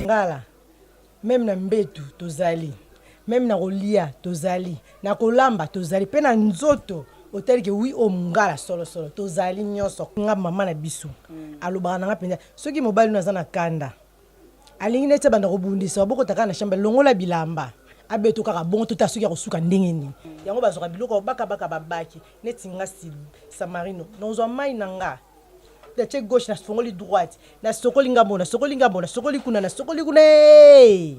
Ngala meme na mbetu tozali, meme na kolia tozali, na kolamba tozali pe na nzoto otali ke oui oyo mungala solo solo tozali nionso. Nga mama na biso alobaka na nga penza soki mobali no aza na kanda alingi neti abanda kobundisa obokota kaka na chambre longola bilamba abeto kaka bongo totala soki akosuka ndenge nini. Yango bazwaka biloko ya kobaka baka babaki neti nga Samarino nakozwa mayi na nga Na tie gauche na fongoli droite na sokoli ngambo na sokoli ngambo na sokoli kuna na sokoli kuna eeee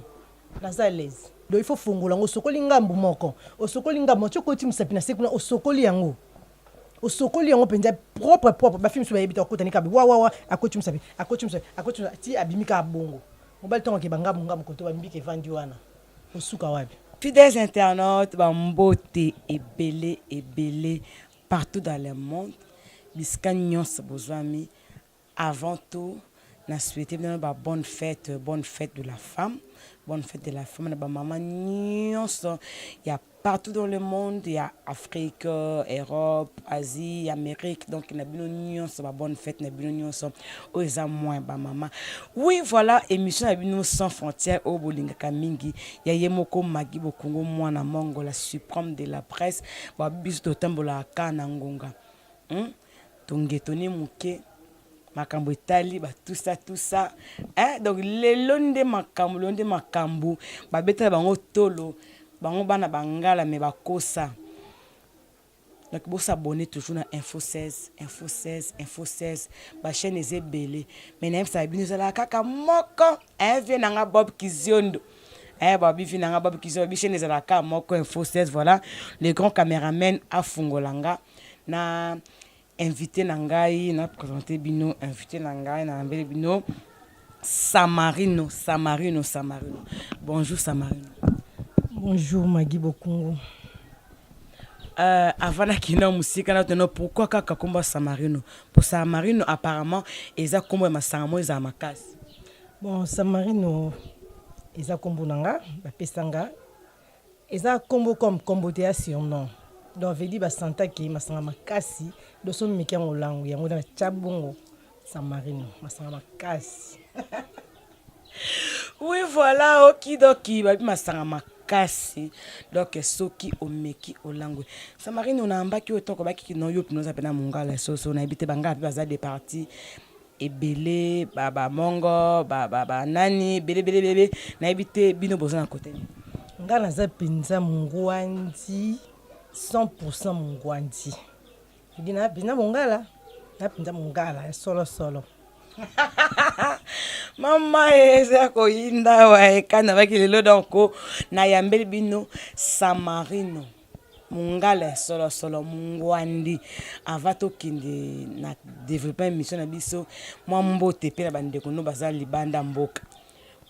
naza à l'aise. Donc il faut fongola yango osokoli ngambu moko osokoli ngambu ti okoti musapi na se kuna osokoli yango osokoli yango penza propre propre ba fille misusu bayebi te akota kaka wawawa akoti musapi akoti musapi akoti musapi ti abimi kaka bongo mobali tango akeba ngambu ngambu koto ba mbika evandi wana osuka wapi. Fidèles internautes ba mbote ebele ebele Partout dans le monde bisika nionso bozwami avant tout na souhaite bino ba bonne fete bonne fete de la femme bonne fete de la femme na ba maman nionso ya partout dans le monde ya Afrique Europe Asie Amerique donc na bino nionso ba bonne fete na bino nionso oyo eza moins ba maman oui voilà emission na bino sans frontière oyo bolingaka mingi ya ye moko Maggie Bokongo mwana mongo la supreme de la presse ba biso totambolaka kaka na ngonga hum tongetone moke makambo etali ba tout ça tout ça hein donc lelo nde makambo lelo nde makambo babetela bango tolo bango bana bangala mais bakosa Donc bo s'abonner toujours na info 16, info 16, info 16 ba chaîne eza ebele mais nayebisaka bino ezalaka kaka moko eh vieux na nga Bob Kiziondo eh babi vieux na nga Bob Kiziondo babi chaîne ezalaka kaka moko info 16 voilà le grand cameraman afungola nga na invité na ngai na présenter bino invité na ngai na yambeli bino Samarino Samarino Samarino bonjour Samarino. Bonjour Maggie Bokungu. Euh, avant nakenda mosika na teno pourquoi kaka kombo ya Samarino po Samarino apparemment eza kombo ya masanga moko ezala makasi. Bon Samarino eza kombo na nga bapesa nga eza kombo comme kombo te ya surnom donc veut dire ba santa ke masanga makasi donc soki omeki yango olangu yango nde natia bongo Samarino masanga makasi. Oui voilà okidoki babi masanga makasi donc soki omeki olangwe Samarino nayambaki oyo toko bakiki no yo pino oza pena mongala soso nayebi te bangala pe baza de parti ebele ba ba mongo ba ba ba nani ebele ebele ebele nayebi te bino boza na kote nini? Nga naza penza mungwandi 100% mungwandi na penza mongala na penza mongala ya solo solo. Mama eza ya koyinda awa ekanda baki lelo donc nayambeli bino Samarino mongala ya solo solo mongwandi avant tokende na developpement emission na biso mwa mbote pe na bandeko no baza libanda mboka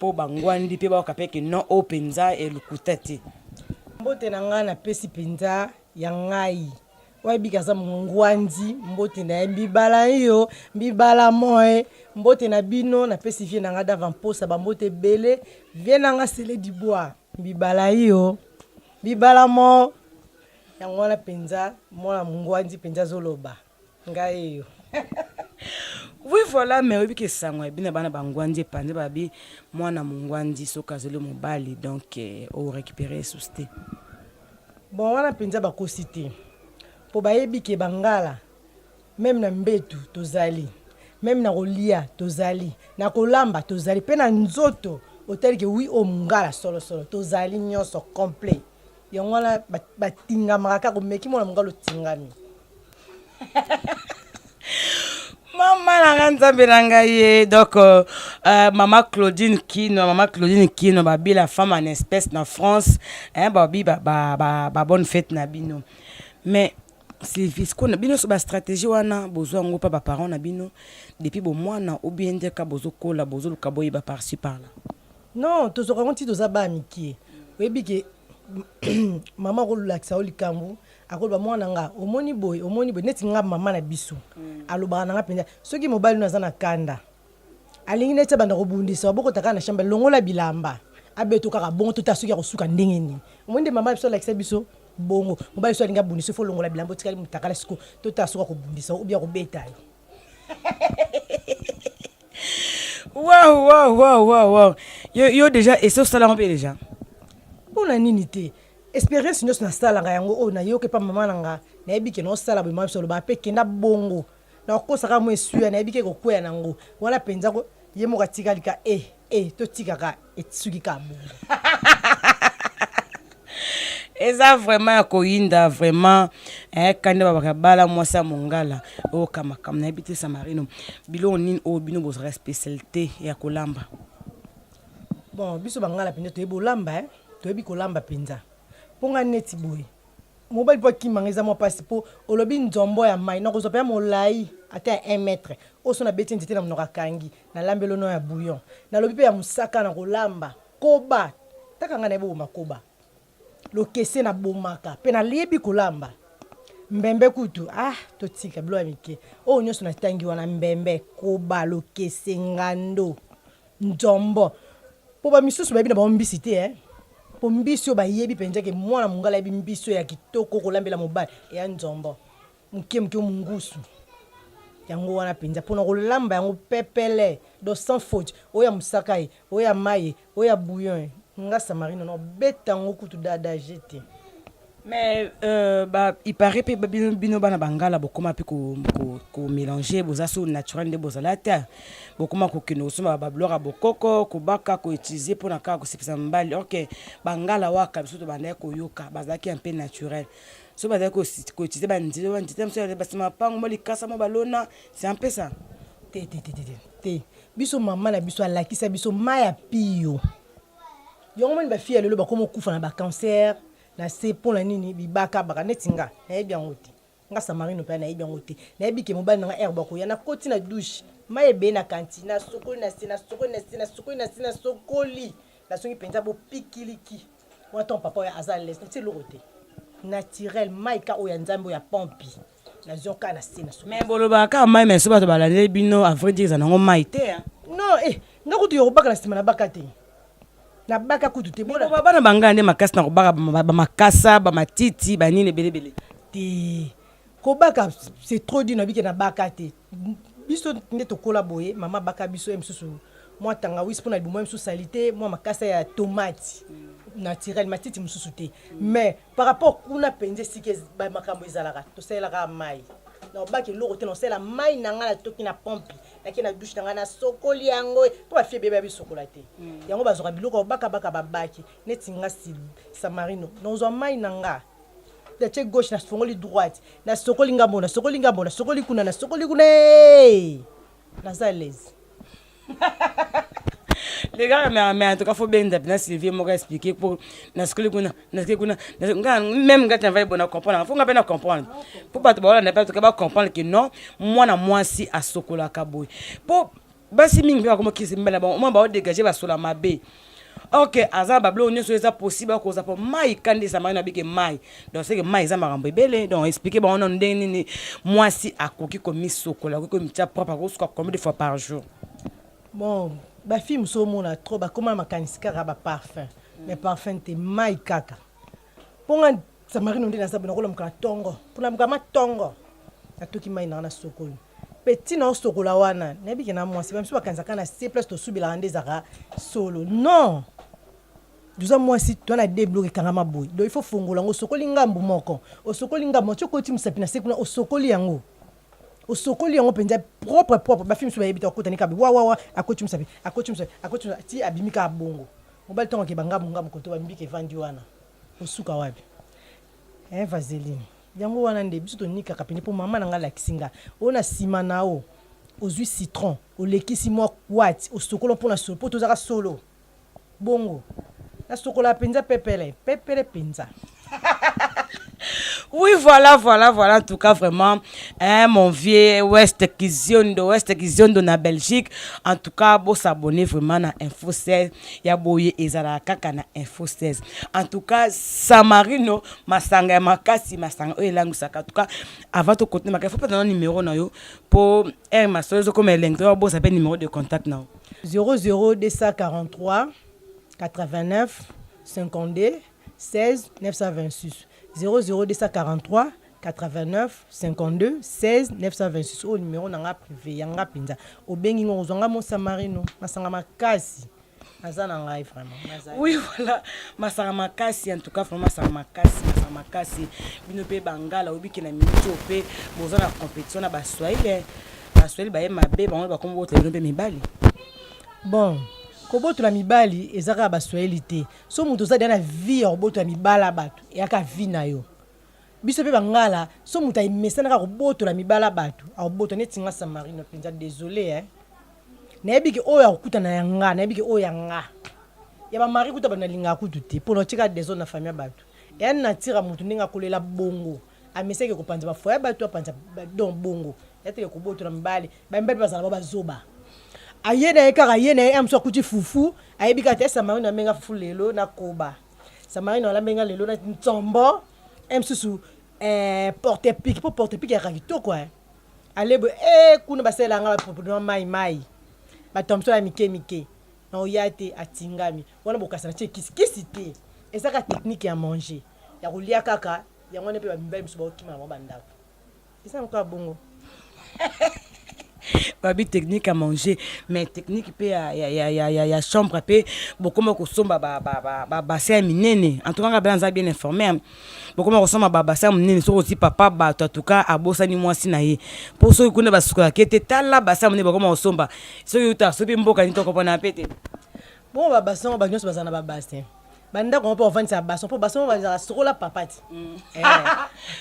po bangwandi pe bayoka pe ke non oyo penza lokuta te. Mbote na ngai napesi penza ya ngai Oyo bika aza mungwanzi mbote na ye mbibala yo mbibala moe mbote na bino napesi vie na nga dava mposa ba mbote ebele vie na nga sele dibwa mbibala yo mbibala mo yango wana mpenza mwana mungwanzi mpenza azoloba ngai eyo. Oui voilà mais oyebi ke sango ya bino bana bangwanzi epanzi babi mwana mungwanzi soki azoli mobali donc o recuperer lisusu te. Bon wana penza bakosi te po bayebi ke bangala meme na mbetu tozali meme na kolia tozali na kolamba tozali pe na nzoto otali ke oui oyo mungala solo solo tozali nionso complet yango wana batingamaka kaka omeki mwana mungala otingami. Mama na nga nzambe na ngai ye donc euh, euh, mama Claudine Kino mama Claudine Kino babi la femme en espèce na France hein, babi ba, ba, ba, ba bonne fête na bino mais Sylvie sikoyo na bino so ba stratégie wana bozwa yango pa ba parents na bino depuis bomwana ou bien ndeka bozokola bozoluka boyeba par ci par là. Non tozwaka yango ti toza bana mikie oyebi ke mama akolakisa yo likambo Akoloba mwana nga omoni boye omoni boye neti nga maman na biso alobaka na nga penza soki mobali no aza na kanda alingi neti abanda kobundisa obokota kaka na chambre longola bilamba abeto kaka bongo totala soki akosuka ndenge nini omoni nde maman na biso alakisa biso bongo mobali soki alingi abundisa yo faut olongola bilamba otikali mutakala sikoyo totala soki akobundisa yo ou bien akobeta yo. Wow, wow, wow, wow, wow. Yo, yo déjà esi osala yango mpe déjà? Mpona nini te? Expérience nyonso nasalaka yango oyo nayoki epa mama na nga. Nayebi ke naosala boye, mama biso alobaka mpe kenda bongo, nakosaka mwa esuya, nayebi ke kokweya nango wana mpenza ye moko atikali ka e e totikaka esuki kaka bongo. Eza vraiment ya koyinda vraiment, eh, kanda babaka bala mwasi ya mongala oyoka makambo. Nayebi te, Samarino, biloko nini oyo bino bozalaka spécialité ya kolamba? Bon, biso bangala mpenza toyebi olamba, eh? Toyebi kolamba mpenza. Mpo nga neti boye, mobali mpo akimanga eza mwa mpasi, mpo olobi nzombo ya mai, nakozwa mpenza molai ata ya 1 mètre oyo so nabeti nzete na monoko, akangi, nalambeli ono ya bouillon. Nalobi mpe ya mosaka na kolamba koba taka, ngai nayebi oboma koba lokese, nabomaka mpe nayebi kolamba mbembe kutu. Ah, totika biloko ya mike oyo nyonso natangi wana: mbembe, koba, lokese, ngando, nzombo. Mpo bamisusu bayebi na bango mbisi te, eh? Mpo mbisi oyo bayebi mpenza ke mwana mongala ayebi mbisi oyo ya kitoko kolambela mobali eya nzombo moke moke, mongusu. Yango wana mpenza mpona kolamba yango pepele, donc sans faute. Oyo ya mosaka ye, oyo ya mai ye, oyo ya bouillon ye, nga Samarino na obeta yango kutu dadage te. Mais il paraît mpe bino bana bangala bokóma mpe komélange, boza so naturel nde bozala te, bokóma kokende kosomba babiloko ya bokoko, kobaka, koutiliser mpona kaka kosepesa mobali. Ok, bangala waka biso tobandaki koyoka bazalaki un peu naturel, so bazalaki koutiliser banzete, banzete mosusu basima mapango mo likasa mo balona, c'est un peu ça. Te, te, te, te, te, te. Biso mama na biso alakisa biso mai ya pio. Yango moni bafille ya lelo bakoma okufa na bacancer na se. Mpona nini? Bibaka baka neti nga nayebi yango te. Nga Samarino mpe nayebi yango te. Nayebi ke mobali na nga aire bakoya, nakoti na douche, mai ebeye na kantine, nasokoli na se, nasokoli na se, nasokoli na se, nasokoli, nasongi mpenza bopikiliki wana. Ntongo papa oyo aza lese, natie eloko te, naturel, mai ka oyo ya Nzambe, oyo ya pompi, nazwi kaka na se, nasokoli. Mais bolobaka kaka mai, mais so bato balandeli bino, à vrai dire, eza nango mai te, hein. Non, eh, nga kutu ya kobaka na nsima nabaka te, nabaka kutu te. Bona bana bangala nde makasi na kobaka bamakasa, bamatiti, banini ebelebele. Te, kobaka c'est trop dit. Nabike nabaka te. Biso nde tokola boye, mama baka biso ye mosusu mwa tangawisi mpona libumu, ye mosusu sali te, mwa makasa ya tomate naturel, matiti mosusu te. Mais par rapport kuna mpenza esika makambo ezalaka, tosalelaka mai. Na obaki eloko te, naosalela mai na ngai, natoki na pompe, nake na douche na ngai, nasokoli yango. Mpo bafille ebebe bisokola te, yango bazwaka biloko bakabaka babaki. Neti nga Samarino, nazwa mai na nga, natie gauche, nafongoli droite, nasokoli ngambo, nasokoli ngambo, nasokoli kuna, nasokoli kuna, naza l'aise. Les gars, mais en tout cas, faut bien na Sylvie moko expliquer pour nasokoli kuna, nasokoli kuna. Nga même nga travaille bon na comprendre, faut nga pe na comprendre. Pour bato ba na pas ba comprendre que non, mwana mwasi asokolaka boye. Po basi mingi mpe bakoma kisi mbala bango mwa baodégage basola mabe. Ok, aza na babiloko nyonso eza possible akoza mpo mai kandi esamaki na bike mai. Donc c'est que mai eza makambo ebele. Donc expliquer bango nano ndenge nini mwasi akoki komisokola, akoki komitia propre, akosuka combien de fois par jour? Bon, bafille mosusu omona trop bakóma na makanisi kaka baparfum, mais parfum te, mai kaka. Mpo nga Samarino nde naza boye, nakolamuka na ntongo, mpona muka ma ntongo, natoki mai nanga, nasokoli. Mpe ntina osokola wana, nayebi ke na mwasi bamisu bakanisaka na se place tosubelaka nde ezalaka solo. Non, toza mwasi, toza na de biloko ekangama boye. Donc il faut fongola yango, osokoli ngambu moko, osokoli ngambu ti okoti mosapi na se kuna, osokoli yango, osokoli yango mpenza propre propre. Bafille mosusu bayebi te, akotani kaka wawawa, akoti mosapi, akoti mosapi, akoti mosapi ti abimi kaka bongo. Mobali ntongo akeba ngambu ngambu koto bambika evandi wana, osuka wapi? Vaseline yango wana nde biso tonikaka pene. Mpo mama na nga alakisi nga oyo na nsima na o ozwi citron, olekisi mwa kwati, osokola mpona solo, mpo tozalaka solo bongo. Nasokola mpenza pepele pepele mpenza. Oui, voilà, voilà, voilà. En tout cas, vraiment, hein, mon vieux West Kiziondo, West Kiziondo na Belgique. En tout cas, bo s'abonner vraiment na Info 16. Ya boye ezala kaka na Info 16. En tout cas, Samarino, masanga ya makasi, masanga oyo elangwisaka. En tout cas, avant de continuer, il faut pas donner numéro na yo pour un maso comme elengi, bo s'appeler numéro de contact na. 00 243 89 52 16 926, 00 243 89 52 16 926. Oyo numéro na nga privé ya nga mpenza. Obengi ngo, ozwanga mo Samarino, masanga makasi. Naza na ngai vraiment. Nazali. Oui, voilà. Masaka makasi, en tout cas, vraiment masaka makasi, masaka makasi. Bino pe bangala oyebi ke na minute oyo pe boza na compétition na baswahili. Baswahili baye mabe bango bakomi botela bino pe mibali. Bon, kobotola mibali eza kaka baswahili te. So moto oza deja na vie ya kobotola mibala bato, eyaka vie na yo. Biso pe bangala, so moto amesana kaka kobotola mibala bato, akobotola neti nga Samarino mpenza, désolé hein. Nayebi ke oyo akokutana ya nga, nayebi ke oyo ya nga. Ya ba mari kuta bato nalingaka kutu te, mpo na otika desordre na famille ya bato. Eya nature ya moto ndenge akolela bongo. Amesaki kopanza ba foyer ya bato, apanza donc bongo. Ya teke kobotola mibali, ba mibali bazala ba bazoba. Aye na ye kaka, aye na ye, mosusu akuti fufu, ayebi kaka te Samarino amenga fufu lelo na koba. Samarino alambenga lelo na ntsombo, mosusu eh, porte pique, po porte pique yaka kitoko eh. Alebo eh kuna basalela nga ba mai mai. Ba thomson ya mike mike. Na oya te atingami. Wana bokasa na tie kisi kisi te. Eza ka technique ya manger. Ya kolia kaka yango wana pe ba mibali mosusu baokima na bango ba ndako. Eza yango kaka bongo. Babi technique à manger, mais technique pe ya ya ya ya ya, ya chambre pe bokoma kosomba ba ba ba, ba bassin ya minene. En tout cas nga naza bien informé. Bokoma kosomba ba bassin ya minene soki oti papa bato en tout cas abosani mwasi na ye. Po soki kuna basukolaka ye te, tala bassin ya minene bakoma kosomba. Soki uta soki mboka nini tokopona pe te. Bongo ba bassin oyo ba nyonso bazala na ba bassin. Ba ndako yango mpe bafandisa bassin mpo bassin oyo bazala sokola papa ti. Eh.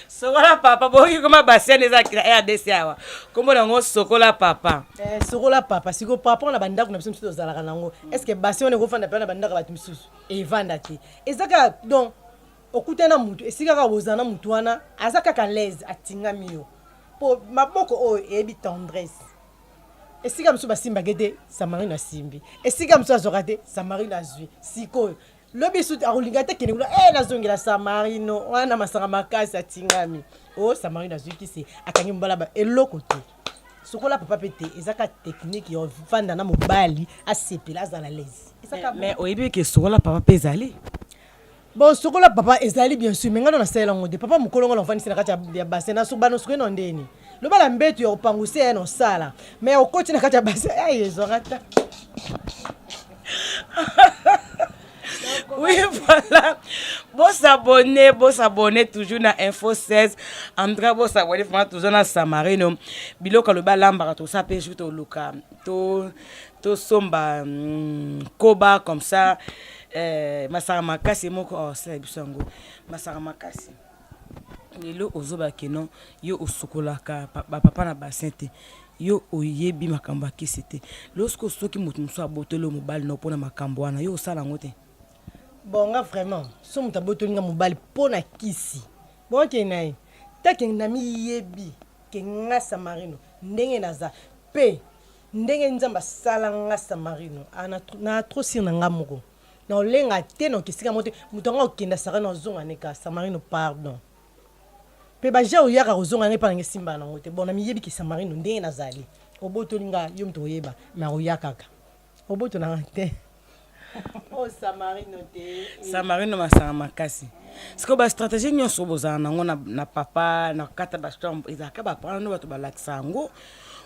Sokola papa boyoki koma bassin eza na RDC awa. Kombo na yango sokola papa. Eh, sokola papa siko papa na bandako na biso mosusu tozalaka nango. Est-ce que bassin wana ekofanda mpe na bandako ya bato misusu? Evanda te. Eza kaka donc okutana na mutu esika kaka bozala na mutu wana aza kaka l'aise atingami yo. Po maboko oyo eyebi tendresse. Esika mosusu basimbaka te, Samarino asimbi. Esika mosusu azwaka te, Samarino azwi. Sikoyo lobi suti akolinga te kende kuna, eh nazongela Samarino wana masanga makasi atingami. Oh Samarino azwi kisi, akangi mobala ba eloko te. Sokola papa pe te, eza ka technique ya ovanda na mobali asepela azala l'aise. Eza ka Mais oyebi ke sokola papa pe ezali. Bon, sokola papa ezali bien sûr, mais nga nasalela yango te. Papa mokolo nga nafandisi na kati ya bassin, na soba no sokola ndeni. Loba la mbetu ya kopanguse ya no sala, mais okoti na kati ya bassin, eh ezwaka ta. Oui, voilà. Bon s'abonner, bon s'abonner toujours na Info 16. En tout cas, bon s'abonner vraiment toujours na Samarino. Biloko loba lamba to sa pe to luka. To to somba koba comme ça. Masaka makasi moko oh sala biso yango. Masaka makasi. Lelo ozoba keno yo osukolaka ba papa na bassin te. Yo oyebi makambo ya kisi te. Lorsque soki moto mosusu abotoli yo mobali na yo mpona makambo wana, yo osala yango te? Bon nga vraiment so moto abotoli nga mobali mpona kisi, bon okende na ye take namiyebi ke nga Samarino ndenge naza pe ndenge Nzambe asala nga Samarino na trop sur na nga moko na olenga te na okesika moko te moto yango akokenda Sarano azonga ne ka Samarino pardon. Pe ba jeux oyaka kozonga ngai epa na ngai esimbaka nango te bon namiyebi ke Samarino ndenge nazali obotoli nga yo moto oyeba mais akoya kaka obotola nga te oh Samarino te. Samarino masanga makasi sikoyo ba stratégie nyonso bozala nango na, na papa na kata ba chambre ezalaka ba parents no bato balakisa yango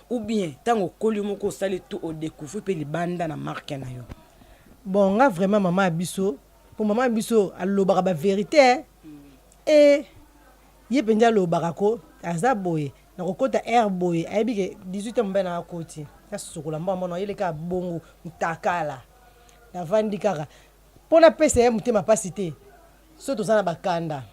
ou bien ntango okoli moko osali tout odécouvrir mpe libanda na marque na yo. Bon nga vraiment mama ya biso po mama ya biso alobaka ba vérité eh ye mpenza alobaka ko aza boye nakokota heure boye ayebi ke 18 heures mobali na akoti nasukola mbongo mbongo ayele kaka bongo ntakala navandi kaka mpo napesa ye motema mpasi te so toza na bakanda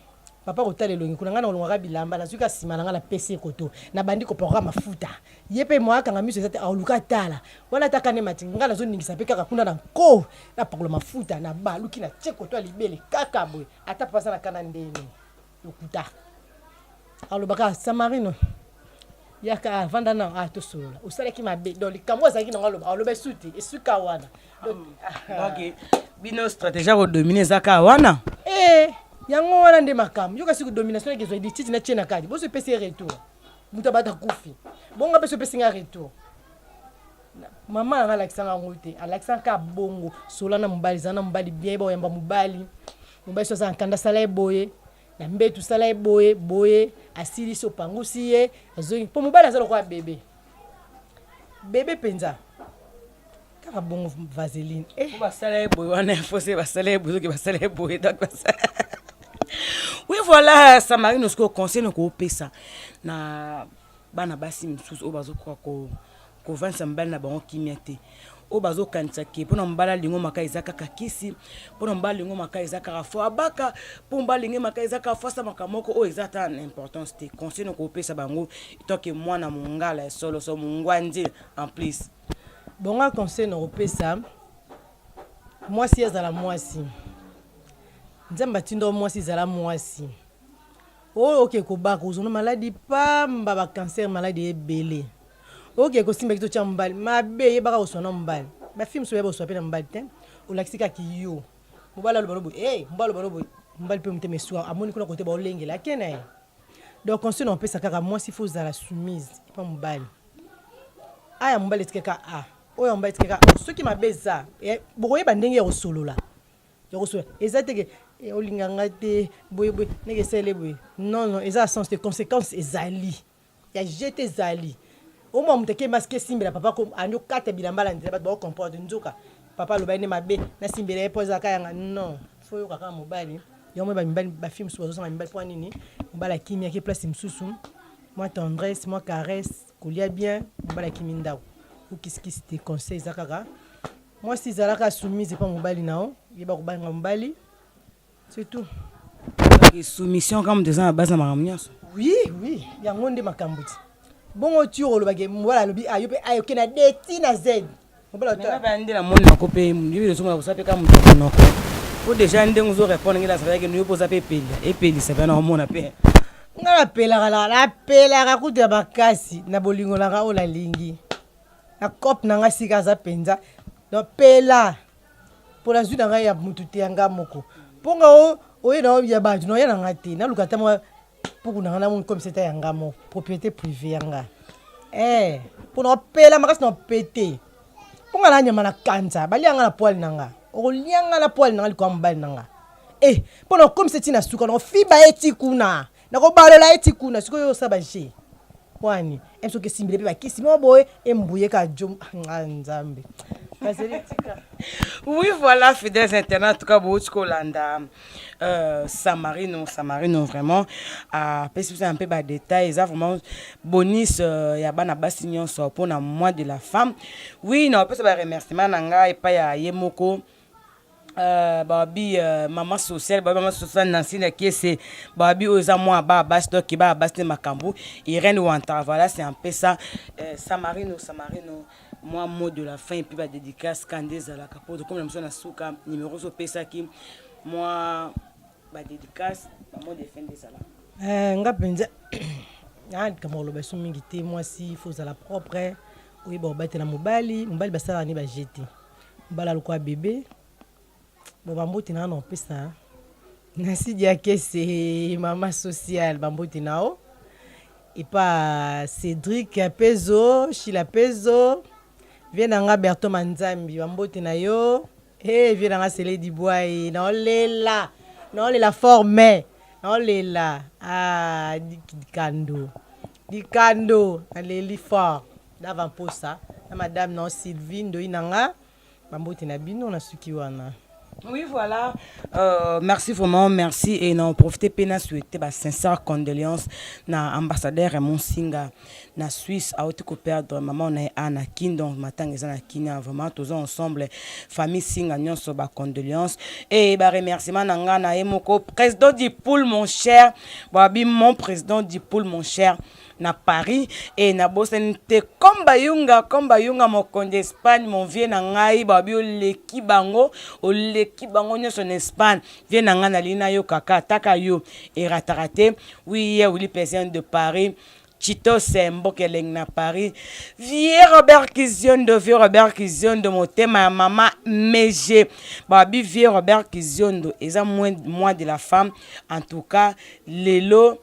papa kotala elongi kuna ngai nakolongaka bilamba nazwi kaka nsima na ngai napesi ye koto nabandi kopakoka mafuta ye mpe mwa akanga miso eza te aluka atala wana ata kane mati ngai nazoningisa mpe kaka kuna na nko napakola mafuta nabaluki na tie koto ya libele kaka boye ata papa aza na kanda ndeni lokuta alobaka Samarino yaka avanda na ah tosolola osalaki mabe donc likambo azalaki nango aloba aloba esu te esuka wana. Donc bino stratégie ya kodomine eza kaka wana. Eh, yango wana nde makambo yoka siko domination eke ezwa lititi na tie na kati boso epesi ye retour moto abata kufi bongo mpe so epesi nga retour mama nanga alakisanga yango te alakisanga kaka bongo sola na mobali zala na mobali bien yeba oyamba mobali mobali so aza na kanda sala ye boye na mbetu sala ye boye boye asilisi opangusi ye azongi mpo mobali aza lokola bebe bebe mpenza. Kaka bongo vaseline. Eh. Po basala ye boye wana info se basala ye boye soki basala ye boye donc basala. Oui voilà Samarino sikoyo conseil noko opesa na bana basi mosusu oyo bazokoka ko kovandisa mobali na bango kimia te oyo bazokanisa ke mpona mobali alingo maka eza kaka kisi mpona mobali alingo maka eza kaka fo abaka mpo mobali alingi maka eza kaka fo asamaka moko oyo eza ata na importance te conseil noko opesa bango etant ke mwana mongala ya solo so mongwanzi en plus. Bon nga conseil nakopesa mwasi azala mwasi nzambe atinda yo mwasi zala mwasi oyo oke kobaka ozona maladi pamba ba cancer maladi ebele oke kosimba kito tia mobali mabe yebaka koswa na mobali ba fille mosusu bayeba koswa pe na mobali te olakisi kaka yo mobali aloba loboye eh mobali aloba loboye mobali pe motema eswa amoni kuna kote baolengela ake na ye donc conseil nakopesa kaka mwasi faut ozala soumise epa mobali A ya mobali etikaka A, oyo ya mobali etikaka O. Soki mabe eza, bokoyeba ndenge ya kosolola. Ya kosolola. Eza te ke eh, olinga nga te, boye boye, ndenge esali boye. Non, non, eza sens te. Consequence ezali. Ya jete ezali. Omwa moto ake masque esimbela papa ko andi okata bilamba na nzela bato bao comprendre nzoka papa alobaki nde mabe nasimbela ye mpo ezalaka yanga non fo yoka kaka mobali yango ba mibali ba fille mosusu bazosanga mibali mpo nini mobali akimi ake place mosusu mwa tendresse mwa caresse kolia bien mobali akimi ndako ou kisikisi te conseil eza kaka mwasi ezalaka soumise epa mobali na yo yeba kobanga mobali c'est tout. Soumission kaka moto eza na base na makambo nyonso. Oui oui yango nde makambo ti bongo ti olobaki mobali alobi ayo mpe ayo ke na d ti na z. Mobali nde namoni nako mpe yo ozomona kosa mpe kaka moto ya monoko po deja ndenge ozo répondre ngai nazalaki yo mpo oza mpe epelia epelisa mpe naomona mpe nga napelaka napelaka kutu ya makasi na bolingo na nga oyo nalingi na cope na nga sika aza mpenza donc pela mpo nazwi na ngai ya motu te ya nga moko mpo nga oye na ya bato naoya na nga te naluka ata mwa puku na nga namoni comme ata ya nga moko propriété privée ya nga eh mpo na opela makasi na opete mpo nga na nyama na kanza balia nga na poile na nga okolia nga na poile na nga likolo ya mobali na nga eh mpo na okomisa ti na suka na ofiba ye ti kuna nakobalola ye ti kuna sikoyo osala baje wani em soki esimbile mpe bakisi moko boye embuye ka jo ah, nzambe bazeli tika oui voilà fidèles internautes en tout cas bouti kolanda euh, samarino samarino vraiment apesi biso un peu badétail eza vraiment bonus euh, ya bana basi nyonso mpona mois de la femme. Oui, na opesa baremerciement na ngai epai ya ye moko babi mama sociale, babi mama sociale Nancy na Kiese, babi oyo eza mwa baa basi, donc baa basi nde makambo. Irène Wanta, voilà, c'est un peu ça. Samarino, Samarino, mwa mot de la fin et puis badédicace ka nde ezalaka po tokomi na biso na suka numéro ozopesaki mwa badédicace, bamot de fin nde ezalaka. Nga mpenza likambo koloba so mingi te. Mwasi fo ozala propre, oyeba kobatela mobali. Mobali basalaka nde baje te, mobali alokwa bebe bo bambote na nga na opesa Nancy Diakese, mama sociale, bambote na o epa Cédric Pezo, Shila Pezo, vie na nga Berto Manzambi, bambote na yo. Hey, vie na nga Sele Dibwai, naolela naolela forme naolela ah, dikando dikando naleli fort dava mposa na madame na Sylvie Ndoi na nga, bambote na bino na suki wana. Oui, voilà. Merci vraiment, merci. Et on profite pe na souhaiter ba sincère condoléances na ambassadeur Raymond Singa na Suisse auti ko perdre maman na ye Anna Kin, donc matanga eza na Kina, vraiment tous ensemble famille Singa nyonso ba condoléances et ba remerciements na nga na ye moko président du pool mon cher, babi mon président du pool mon cher na Paris et na bosani te comme bayunga comme bayunga mokonzi Espagne, mon vieux na ngai, babi oleki bango, oleki bango nyonso na Espagne, vieux na ngai nalingi nayoka taka yo erataka te. Oui, ye Willy Pesien de Paris, Chitos mboka elengi na Paris, vieux Robert Kiziondo, vieux Robert Kiziondo motema ya mama Meje, babi vieux Robert Kiziondo eza mois de la femme en tout cas lelo.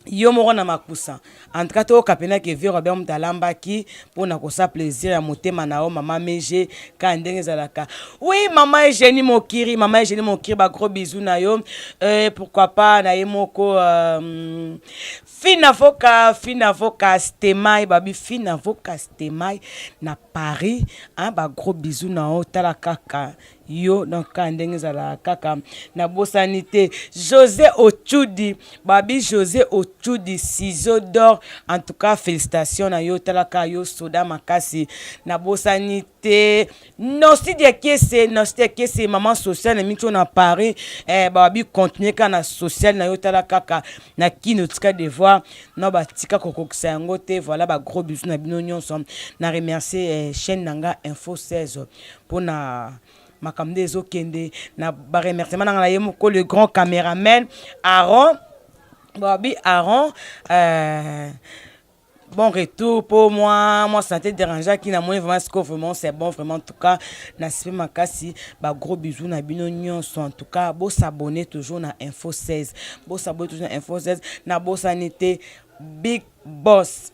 Yo moko na makusa. En tout cas toyoka pena ke vieux Robert mutu alambaki pona kosa plaisir ya motema na yo mama Meje kaka ndenge ezalaka. Oui mama Eugenie Mokiri, mama Eugenie Mokiri ba gros bisous na yo. Euh, pourquoi pas na ye moko euh, Fina Voka, Fina Voka Stemay, babi Fina Voka Stemay na Paris, hein, ba gros bisous na yo tala kaka yo donc kaka ndenge ezalaka kaka nabosani te Jose Ochudi babi Jose Ochudi ciseau d'or en tout cas félicitations na yo tala kaka yo soda makasi nabosani te Nosidi Kiese Nosidi Kiese maman sociale na mito na Paris eh, babi continuer kaka na social na yo tala kaka na kino tika devoir na batika kokokisa yango te. Voilà, ba gros bisous na bino nyonso. Na remercier eh, chaîne na nga Info 16 mpona makambo nde ezokende. Na baremerciement nanga na ye moko le grand caméraman Aaron, babi Aaron, bon retour pour moi. Moi santé dérangeaki na moni vraiment siko vraiment c'est bon vraiment. En tout cas na sipe makasi, ba gros bisous na bino nyonso. En tout cas bosabonner toujours na Info 16, bosabonner toujours na Info 16. Nabosani te big boss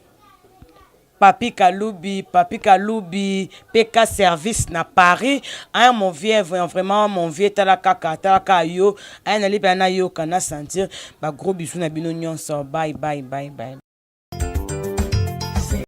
Papi Kalubi, Papi Kalubi, PK Service na Paris. Hein, mon vieux, vraiment, mon vieux, tala kaka, tala kaka yo. Hein, nali pe na yo, kana sentir. Ba gros bisous na bino nyonso. Bye, bye, bye, bye.